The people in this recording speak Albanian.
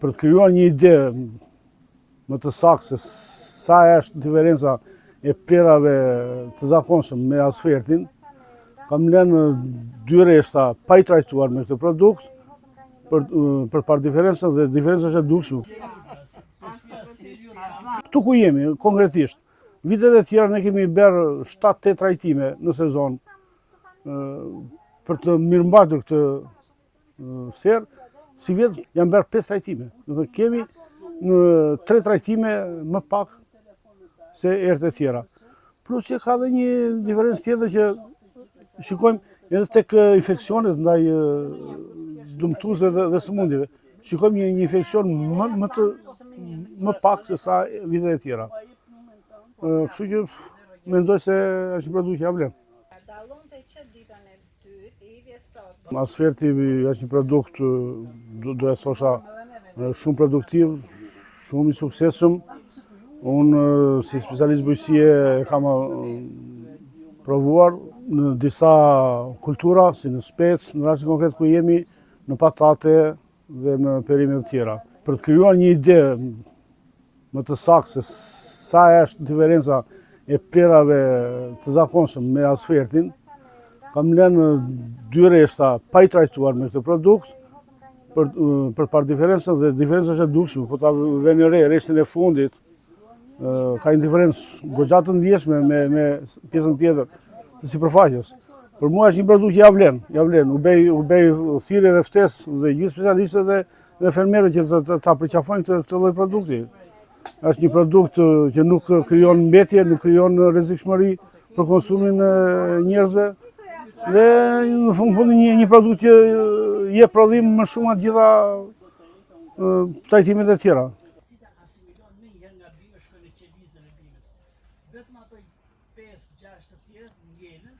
Për të krijuar një ide më të saktë se sa është diferenca e plehrave të zakonshëm me asfertin, kam lënë dy rreshta pa i trajtuar me këtë produkt për për parë diferencën dhe diferenca është e dukshme. Këtu ku jemi konkretisht, vitet e tjera ne kemi bërë 7-8 trajtime në sezon për të mirëmbajtur këtë serë, sivjet janë bërë 5 trajtime. Do të kemi në 3 trajtime më pak se herët e tjera. Plus që ka dhe një diferencë tjetër që shikojmë edhe tek infeksionet ndaj dëmtuesve dhe, dhe sëmundjeve. Shikojmë një, një infeksion më, më, të, më pak se sa vitet e tjera. Kështu që mendoj se është një produkt që ja vlen. Asferti është një produkt, do e thosha, shumë produktiv, shumë i suksesshëm. Unë si specialist bujqësie e kam provuar në disa kultura, si në spec, në rastin konkret ku jemi, në patate dhe në perime të tjera. Për të krijuar një ide më të saktë se sa është diferenca e plehrave të zakonshëm me asfertin, kam lënë dy rreshta pa i trajtuar me këtë produkt për për parë diferencën dhe diferenca është e dukshme, po ta vëni re rreshtin e fundit, ka një diferencë goxha të ndjeshme me me pjesën tjetër të sipërfaqes. Për mua është një produkt që ja vlen, ja vlen. U bëj u bëj thirrje dhe ftesë dhe gjithë specialistëve dhe dhe fermerëve që të, të, ta përqafojnë këtë këtë lloj produkti. Është një produkt që nuk krijon mbetje, nuk krijon rrezikshmëri për konsumin e njerëzve dhe në fund fundi një një produkt që jep prodhim më shumë nga të gjitha trajtimet e tjera. Vetëm ato 5-6 të tjerë ngelen.